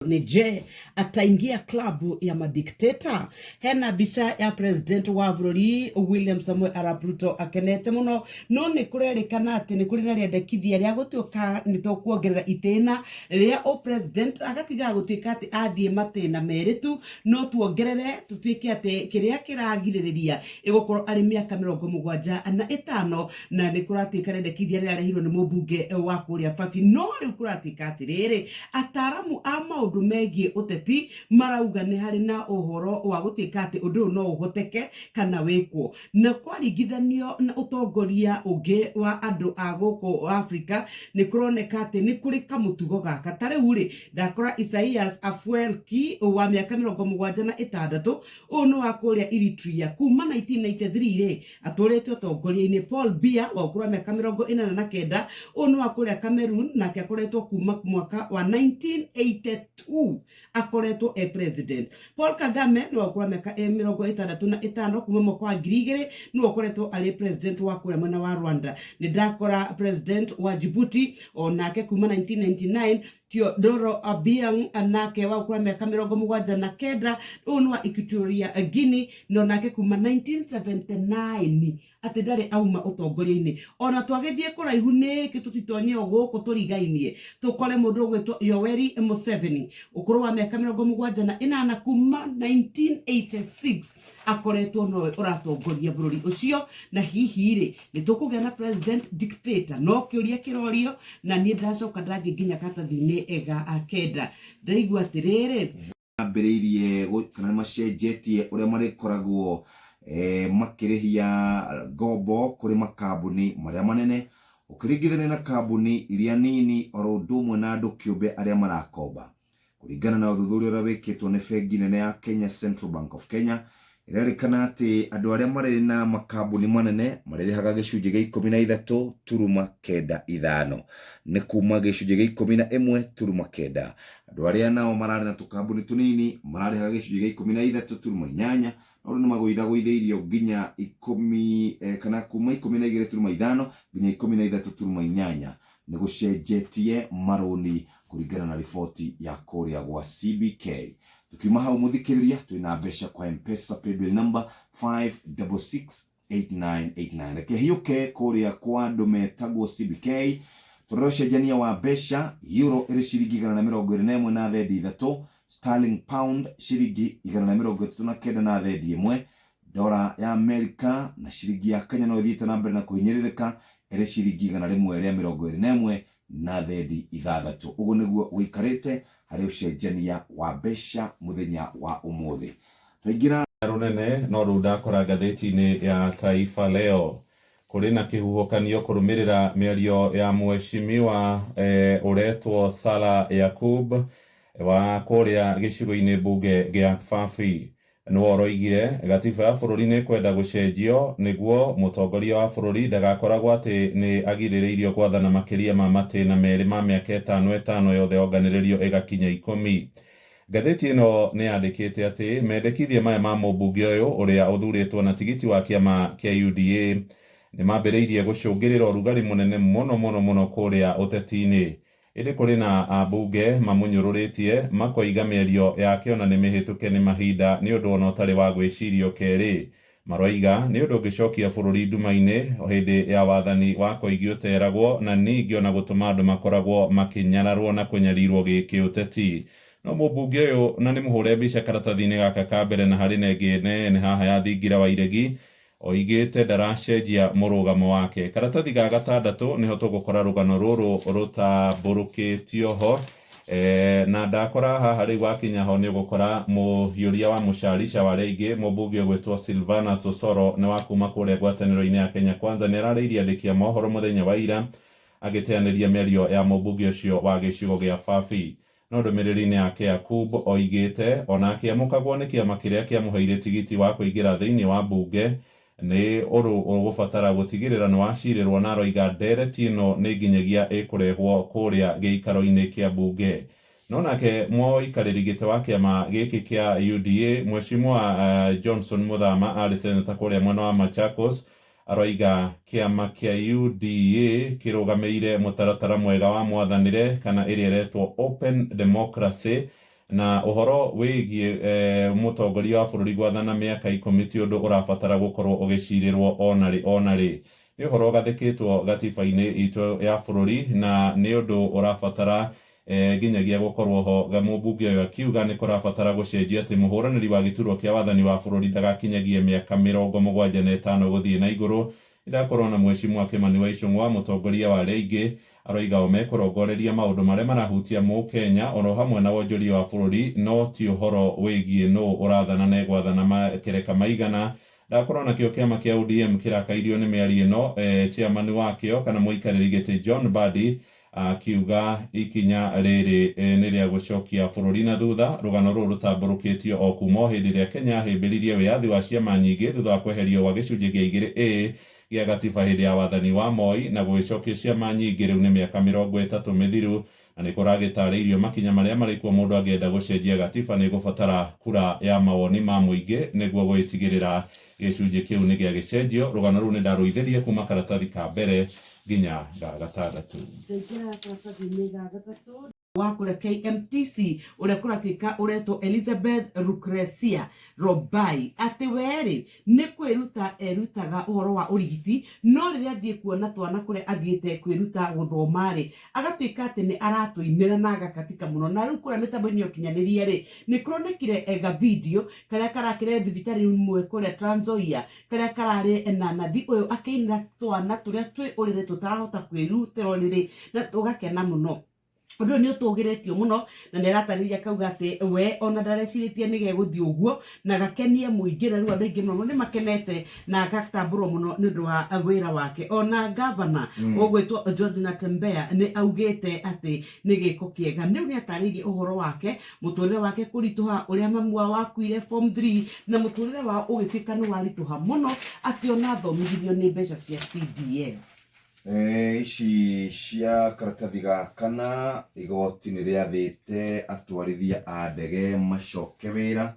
Ni je ataingia klabu ya madikteta? Hena mbica ya president wa bũrũri William Samoei Arap Ruto akenete mũno, no nĩ kũrerĩkana atĩ nĩ kũrĩ na rĩendekithia rĩa gũtuĩka nĩ tũkuongerera itĩna rĩa ũ president agatigaga gũtuĩka atĩ athiĩ matĩna merĩ tu, no tuongerere tũtuĩke atĩ kĩrĩa kĩragirĩrĩria ĩgũkorwo arĩ mĩaka 75, na nĩ kũratuĩka rĩendekithia rĩrarehirwo nĩ mũmbunge wa kũrĩa Babi. No rĩu kũratuĩka atĩrĩrĩ, Ataaramu a maũndũ megiĩ ũteti marauga nĩ harĩ na ũhoro wa gũtuĩka atĩ ũndũ ũyũ no ũhoteke kana wĩkwo. Na kwaringithanio na ũtongoria ũngĩ wa andũ a gũkũ Afrika, nĩ kũroneka atĩ nĩ kũrĩ kamũtugo gaka. Ta rĩu rĩ, ndakora Isaias Afwerki wa mĩaka 76, ũyũ nĩ wa kũrĩa Eritrea, kuma 1993 rĩ, atũrĩte ũtongoria-inĩ. Paul Biya wa ũkũrũ wa mĩaka 89, ũyũ nĩ wa kũrĩa Cameroon, nake akoretwo kuma mwaka wa 1982 akoretwo e president. Paul Kagame nĩ wa ũkũrũ wa mĩaka 65, kuma mwaka wa 2000 nĩwe ũkoretwo arĩ president wa kũrĩa mwena wa Rwanda. Nĩ ndakora president wa Djibouti o nake kuma 1999, Teodoro Obiang nake wa ũkũrũ wa mĩaka 79, ũyũ nĩ wa Equatorial Guinea, no nake kuma 1979 atĩ ndarĩ auma ũtongoria-inĩ. Ona twagĩthiĩ kũraihu nĩkĩ tũtitonye o gũkũ tũrigainie tũkore mũndũ ũgwĩtwo Yoweri Museveni, ũkũrũ wa mĩaka 78, kuma 1986 akoretwo nowe ũratongoria bũrũri ũcio. Na hihi rĩ, nĩ tũkũgĩa na president dictator? No kĩũria kĩrorio, na niĩ ndacoka ndathiĩ nginya karatathi-inĩ ga kenda ndaigua atĩrĩrĩ, Mambĩrĩirie kana nĩ macenjetie ũrĩa marĩkoragwo makĩrĩhia ngombo kũrĩ makambuni marĩa manene ũkĩringithania na kambuni iria nini oro ũndũ ũmwe na andũ kĩũmbe arĩa marakomba. Kũringana na ũthuthuria ũrĩa wĩkĩtwo nĩ bengi nene ya Kenya, Central Bank of Kenya, ĩrerĩkana atĩ andũ arĩa marĩ na makambuni manene marĩrĩhaga gĩcunjĩ gĩa 13.95, nĩ kuma gĩcunjĩ gĩa 11.9. Andũ arĩa nao mararĩ na tũkambuni tũnini mararĩhaga gĩcunjĩ gĩa 13.8, no rĩu nĩ magũithagũithĩirio nginya ikũmi kana kuma 12.5 nginya 13.8. Nĩ gũcenjetie marũni kũringana na riboti ya kũrĩa gwa CBK. Tũkiuma hau mũthikĩrĩria, twĩna mbeca kwa M-Pesa paybill number 5668989. Reke hiũke kũrĩa kwa andũ metagwo CBK tũrore ũcenjania wa mbeca. Euro ĩrĩ ciringi 121 na thendi 3, sterling pound ciringi 139 na thendi 1, Dora ya Amerika na ciringi ya Kenya no ĩthiĩte na mbere na kũhinyĩrĩrĩka ĩrĩ ciringi 121 na thendi 6. Ũguo nĩguo gũikarĩte harĩ ũcenjania wa mbeca mũthenya wa ũmũthĩ. Twaingĩra. Rũnene no rũu ndakora ngathĩti-inĩ ya Taifa Leo. Kũrĩ na kĩhuhũkanio kũrũmĩrĩra mĩario ya mweshimiwa ũretwo Salah Yakub wa kũrĩa gĩcigo-inĩ mbunge gĩa Fafi. Nĩwe ũroigire, Gatiba ya bũrũri nĩ ĩkwenda gũcenjio nĩguo mũtongoria wa bũrũri ndagakoragwo atĩ nĩ agirĩrĩirio gwathana makĩria ma matĩna merĩ ma mĩaka ĩtano ĩtano yothe yonganĩrĩrio ĩgakinya ikũmi. Ngathĩti ĩno nĩ yandĩkĩte atĩ mendekithia maya ma mũmbunge ũyũ ũrĩa ũthurĩtwo na tigiti wa kĩama kĩa UDA nĩ mambĩrĩirie gũcũngĩrĩra ũrugarĩ mũnene mũno mũno mũno kũrĩa ũteti-inĩ. Ĩndĩ kũrĩ na ambunge mamũnyũrũrĩtie, makoiga mĩario yake o na nĩ mĩhĩtũke nĩ mahinda nĩ ũndũ o na ũtarĩ wa gwĩcirio kerĩ. Maroiga nĩ ũndũ ũngĩcokia bũrũri nduma-inĩ hĩndĩ ya wathani wa Koigi ũteragwo na ningĩ o na gũtũma andũ makoragwo makĩnyararwo na kũnyarirwo gĩkĩũteti. No mũmbunge ũyũ na nĩ mũhũre mbica karatathi-inĩ gaka ka mbere na harĩ na ĩngĩ nene haha ya thingira wa iregi, Oigĩte ndaracenjia mũrũgamo wake. Karatathi ga gatandatũ nĩho tũgũkora rũgano rũrũ rũtambũrũkĩtio ho. Na ndakora haha rĩu wakinya ho nĩ ũgũkora mũhiũria wa mũcarica wa arĩa aingĩ, mũmbunge ũgwĩtwo Silvanus Osoro nĩ wa kuma kũrĩa ngwatanĩro-inĩ ya Kenya Kwanza nĩ ararĩirie andĩki a mohoro mũthenya wa ira agĩteanĩria mĩario ya mũmbunge ũcio wa gĩcigo gĩa Fafi. No ndũmĩrĩri-inĩ yake Yakub oigĩte, o na akĩamũkagwo nĩ kĩama kĩrĩa kĩamũheire tigiti wa kũingĩra thĩinĩ wa mbunge, nĩ ũrũ ũgũbatara gũtigĩrĩra nĩ wacirĩrwo na aroiga ndereti ĩno nĩ nginyagia ĩkũrehwo kũrĩa gĩikaro-inĩ kĩa mbunge. No nake mũikarĩri gĩtĩ wa kĩama gĩkĩ kĩa UDA Mheshimiwa Johnson Muthama arĩ seneta kũrĩa mwena wa Machakos Aroiga kĩama kĩa UDA kĩrũgamĩire mũtaratara mwega wa mwathanĩre kana ĩrĩa ĩretwo open democracy. Na ũhoro wĩgiĩ mũtongoria wa bũrũri gwathana mĩaka 10 ti ũndũ ũrabatara gũkorwo ũgĩcirĩrwo onarĩ onarĩ. Nĩ ũhoro ũgathĩkĩtwo gatiba-inĩ itũ ya bũrũri na nĩ ũndũ ũrabatara nginyagia gũkorwo ho. Mũmbunge ũyũ akiuga nĩ kũrabatara gũcenjio atĩ mũhũranĩri wa gĩturwa kĩa wathani wa bũrũri ndagakinyagie mĩaka 75 gũthiĩ na igũrũ. Ndakorwo na Mheshimiwa Kimani wa Ichung'wa, mũtongoria wa arĩa aingĩ, aroiga o mekũrongoreria maũndũ marĩa marahutia mũkenya oro hamwe na wonjoria wa bũrũri, no ti ũhoro wĩgiĩ nũ ũrathana na egwathana makereka maigana. Ndakorwo nakĩo kĩama kĩa ODM kĩrakairio nĩ mĩario ĩno, chairman wakĩo kana mũikarĩri gĩtĩ John Mbadi akiuga ikinya rĩrĩ nĩ rĩa gũcokia bũrũri na thutha. Rũgano rũrũ rũtambũrũkĩtio o kuma o hĩndĩ ĩrĩa Kenya yahĩmbĩririe wĩyathi wa ciama nyingĩ thutha wa kweherio gwa gĩcunjĩ gĩa 2A gĩa gatiba hĩndĩ ya wathani wa Moi na gũgĩcokia ciama nyingĩ. Rĩu nĩ mĩaka 30 mĩthiru na nĩ kũragĩtarĩirio makinya marĩa marĩ kuo mũndũ angĩenda gũcenjia gatiba nĩ gũbatara kura ya mawoni ma mũingĩ nĩguo gũgĩtigĩrĩra gĩcunjĩ kĩu nĩ gĩagĩcenjio. Rũgano rũu nĩ ndarũithirie kuma karatathi ka mbere nginya ga gatandatũ. Ndaingĩra karatathi-inĩ ga gatatũ wa kũrĩa KMTC ũrĩa kũratuĩka ũretwo Elizabeth Lucrecia Robai, atĩ werĩ nĩ kwĩruta erutaga ũhoro wa ũrigiti, no rĩrĩa athiĩ kuona twana kũrĩa athiĩte kwĩruta gũthoma rĩ, agatuĩka atĩ nĩ aratũinĩra na agakatika mũno. Na rĩu kũrĩa mĩtambo-inĩ ya ũkinyanĩria rĩ, nĩ kũronekire ga video karĩa karakĩre thibitarĩ ĩmwe kũrĩa Trans Nzoia, karĩa kararĩ na nathi ũyũ akĩinĩra twana tũrĩa twĩ ũrĩrĩ tũtarahota kwĩrutĩra ũrĩrĩ na tũgakena mũno. Ũndũ ũyũ nĩ ũtũgĩrĩtio mũno na nĩ aratarĩria akauga atĩ we ona ndarecirĩtie nĩ gegũthiĩ ũguo na gakenie mũingĩ, na rĩu andũ aingĩ mũno nĩ makenete na agatambũrwo mũno nĩ ũndũ wa wĩra wake. Ona gavana ũgwĩtwo George Natembeya nĩ augĩte atĩ nĩ gĩko kĩega. Rĩu nĩ atarĩirie ũhoro wake, mũtũrĩre wake kũritũha, ũrĩa mamu wao akuire form 3 na mũtũrĩre wao ũgĩtuĩka nĩ waritũha mũno, atĩ ona athomithirio nĩ mbeca cia CDF. Ici cia karatathi ga kana, igoti nĩ rĩathĩte atwarithia a ndege macoke wĩra.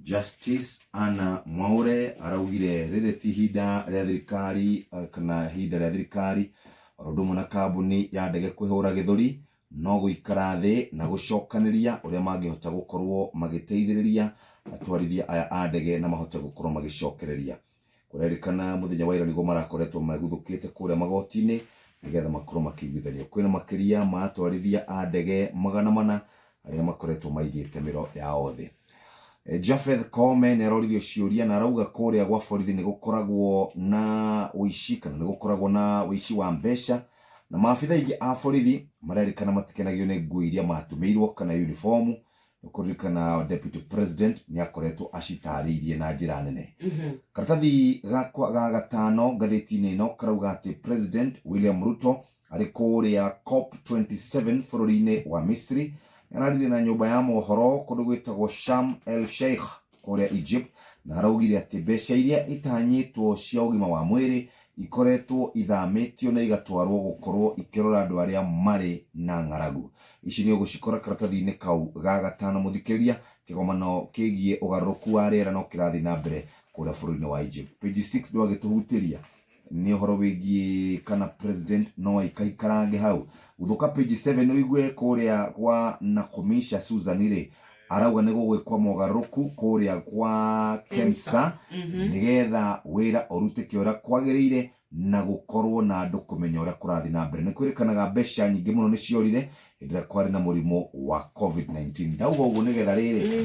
Justice Anna Mwaure araugire rĩrĩ ti ihinda rĩa thirikari kana ihinda rĩa thirikari oro ũndũ ũmwe na kambuni ya ndege kwĩhũra gĩthũri, no gũikara thĩ na gũcokanĩria ũrĩa mangĩhota gũkorwo magĩteithĩrĩria atwarithia aya a ndege na mahote gũkorwo magĩcokereria. Kũrerĩkana mũthenya wa ira nĩguo marakoretwo meguthũkĩte kũrĩa magoti-inĩ nĩgetha makorwo makĩiguithanio. Kwĩna makĩria ma atwarithia a ndege 400 arĩa makoretwo maigĩte mĩro yao thĩ. Japheth Koome nĩ aroririo ciũria na arauga kũrĩa gwa borithi nĩ gũkoragwo na ũici kana nĩ gũkoragwo na ũici wa mbeca, na maabitha aingĩ a borithi marerĩkana matikenagio nĩ nguo iria matumĩirwo kana uniform. Kũririkana Deputy President nĩ akoretwo acitarĩirie na njĩra nene. Karatathi gakwa ga gatano ngathĩti-inĩ ĩno karauga atĩ President William Ruto arĩ kũrĩa COP27 bũrũri-inĩ wa Misri araririe na nyũmba ya mohoro kũndũ gwĩtagwo Sharm el Sheikh kũrĩa Egypt, na araugire atĩ mbeca iria itanyĩtwo cia ũgima wa mwĩrĩ ikoretwo ithamĩtio na igatwarwo gũkorwo ikĩrora andũ arĩa marĩ na ng'aragu. Ici nĩ ũgũcikora karatathi-inĩ kau ga gatano. Mũthikĩrĩria, kĩgomano kĩgiĩ ũgarũrũku wa rĩera no kĩrathiĩ na mbere kũrĩa bũrũri-inĩ wa Egypt. Page 6 ndwagĩtũhutĩria nĩ ũhoro wĩgiĩ kana president no aikaikarange hau. Gũthũka page 7 ũigue kũrĩa gwa Nakumisha Susan rĩ, arauga nĩ gũgwĩkwo mogarũrũku kũrĩa gwa KEMSA nĩgetha wĩra ũrutĩke ũrĩa kwagĩrĩire na gũkorwo na andũ kũmenya ũrĩa kũrathiĩ na mbere. Nĩ kwĩrĩkanaga mbeca nyingĩ mũno nĩ ciorire hĩndĩ ĩrĩa kwarĩ na mũrimũ wa COVID-19. Ndauga ũguo nĩgetha rĩrĩ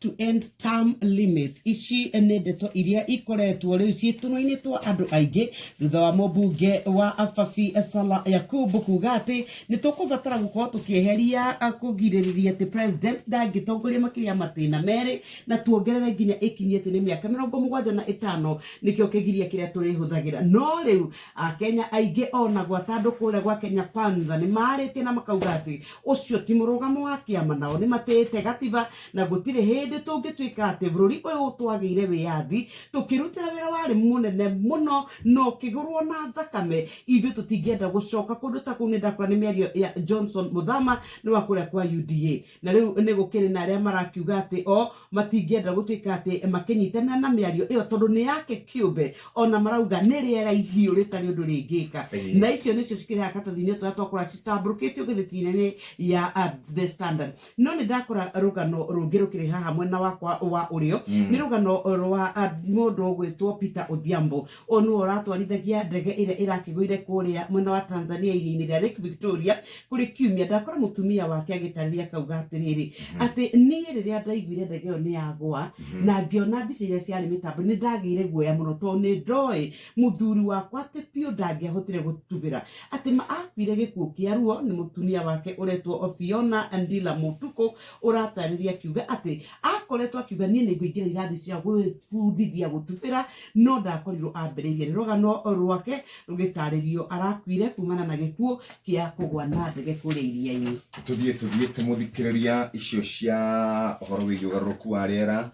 to end term limits. Ici nĩ ndeto iria ikoretwo rĩu ciĩ tũnua-inĩ twa andũ aingĩ thutha wa mũmbunge wa Afafi Salah Yakub kuga atĩ nĩ tũkũbatara gũkorwo tũkĩeheria kũgirĩrĩria atĩ president ndangĩtongoria makĩria ya matĩna merĩ, na tuongerere nginya ĩkinyie atĩ nĩ mĩaka 75 nĩkĩo kĩgiria kĩrĩa tũrĩhũthagĩra. No rĩu akenya aingĩ ona gwata andũ kũrĩa gwa Kenya Kwanza nĩ marĩtie na makauga atĩ ũcio ti mũrũgamo wa kĩama, nao nĩ matĩĩte gatiba na gũtirĩ hĩndĩ Hĩndĩ tũngĩtuĩka atĩ bũrũri ũyũ twagĩire wĩyathi tũkĩrutĩra wĩra warĩ mũnene mũno na ũkĩgũrwo na thakame, ithuĩ tũtingĩenda gũcoka kũndũ ta kũu. Nĩ ndakora nĩ mĩario ya Johnson Muthama nĩ wa kũrĩa kwa UDA, na rĩu nĩ gũkĩrĩ na arĩa marakiuga atĩ o matingĩenda gũtuĩka atĩ makĩnyitanĩra na mĩario ĩyo tondũ nĩ yake kĩũmbe, ona marauga nĩ rĩera ihiũ rĩtarĩ ũndũ rĩngĩka. Na icio nĩcio cikĩrĩ haha karatathi-inĩ tũrĩa twakora citambũrũkĩtio ngathĩti-inĩ ya The Standard. No nĩ ndakora rũgano rũngĩ rũkĩrĩ haha mwena wakwa wa ũrĩo, nĩ rũgano rwa mũndũ ũgwĩtwo Peter Odhiambo. Ũyũ nĩwe ũratwarithagia ndege ĩrĩa ĩrakĩgũire kũrĩa mwena wa Tanzania iria-inĩ rĩa Lake Victoria kũrĩ kiumia. Ndakora mũtumia wake agĩtarĩria akauga atĩrĩrĩ, atĩ niĩ rĩrĩa ndaiguire ndege ĩyo nĩ yagwa na ngĩona mbica iria ciarĩ mĩtambo, nĩ ndagĩire guoya mũno tondũ nĩ ndoĩ mũthuri wakwa atĩ biũ ndangĩahotire gũtubĩra, atĩ ma akuire gĩkuũ kĩa ruo. Nĩ mũtumia wake ũretwo Fiona Ndila Mutuku ũratarĩria akiuga atĩ akoretwo akiuga niĩ nĩ ngũingĩra irathi cia gwĩbundithia gũtubĩra, no ndakorirwo ambĩrĩirie. Nĩ rũgano rwake rũgĩtarĩrio, arakuire kumana na gĩkuũ kĩa kũgwa na ndege kũrĩa iria-inĩ. Tuthiĩ tuthiĩte mũthikĩrĩria icio cia ũhoro wĩgiĩ ũgarũrũku wa rĩera.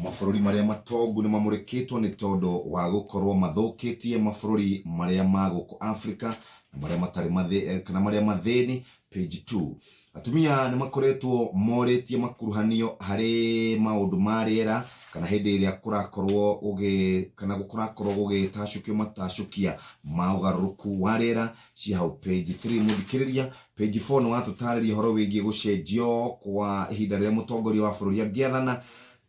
Mabũrũri marĩa matongu nĩ mamũrĩkĩtwo nĩ tondũ wa gũkorwo mathũkĩtie mabũrũri marĩa ma gũkũ Afrika na marĩa matarĩ kana marĩa mathĩni, page 2. Atumia nĩ makoretwo morĩtie makuruhanio harĩ maũndũ ma rĩera kana hĩndĩ ĩrĩa kũrakorwo gũgĩ kana kũrakorwo gũgĩtacũkio matacũkia ma ũgarũrũku wa rĩera, ci hau page 3 mũthikĩrĩria. Page 4 nĩ watũtarĩria ũhoro wĩgiĩ gũcenjio kwa ihinda rĩrĩa mũtongoria wa bũrũri angĩathana,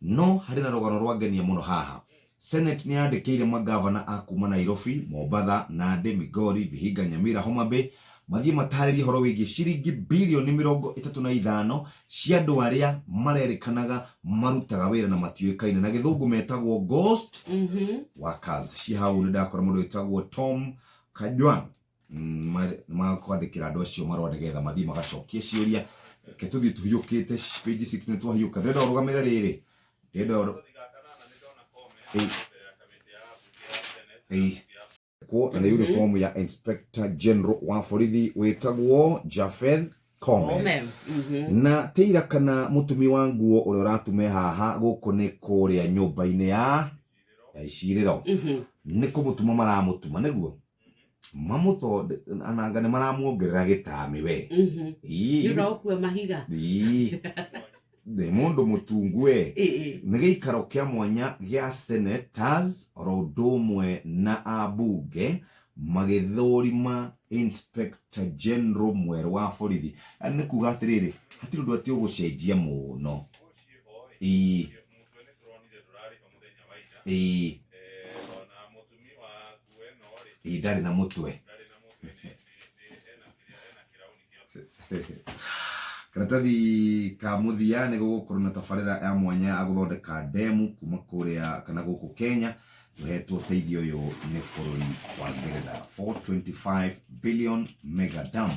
no harĩ na rũgano rwangenia mũno haha. Senate nĩ yandĩkĩire magavana a kuma Nairobi, Mombatha, Nandi, Migori, Vihiga, Nyamira, Homa Bay mathiĩ matarĩrie ũhoro wĩgiĩ ciringi bilioni 35 cia andũ arĩa marerĩkanaga marutaga wĩra na matiũĩkaine, na gĩthũngũ metagwo ghost workers. Ci hau nĩ ndakora mũndũ wĩtagwo Tom Kajwang makwandĩkĩra andũ acio marũa nĩgetha mathiĩ magacokie ciũria. Reke tũthiĩ tũhiũkĩte page 6, nĩ twahiũka. Ndĩrenda ũrũgamĩre rĩrĩ, ndĩrenda kuo na nĩ uniform ya Inspector General wa borithi wĩtagwo Japheth Kome. Kome. Na tĩira kana mũtumi wa nguo ũrĩa ũratume haha gũkũ nĩ kũrĩa nyũmba-inĩ ya icirĩro, nĩ kũmũtuma maramũtuma nĩguo mamũthonde ananga nĩ maramuongerera gĩtami we. Ii, Nĩ ũndũ wa gũkua mahiga. Ii. Nĩ mũndũ mũtungu we. Ĩ. Nĩ gĩikaro kĩa mwanya gĩa senators oro ũndũ ũmwe na ambunge magĩthũrima Inspector General mwerũ wa borithi. Nĩ kuga atĩrĩrĩ, hatirĩ ũndũ atĩ ũgũcenjia mũno. Ii. Ii. Ii, ndarĩ na mũtwe. Karatathi ka mũthia nĩ gũgũkorwo na tabarĩra ya mwanya ya gũthondeka ndemu kuma kũrĩa kana gũkũ Kenya. Tũhetwo ũteithio ũyũ nĩ bũrũri wa Ngeretha, 425 billion mega dam.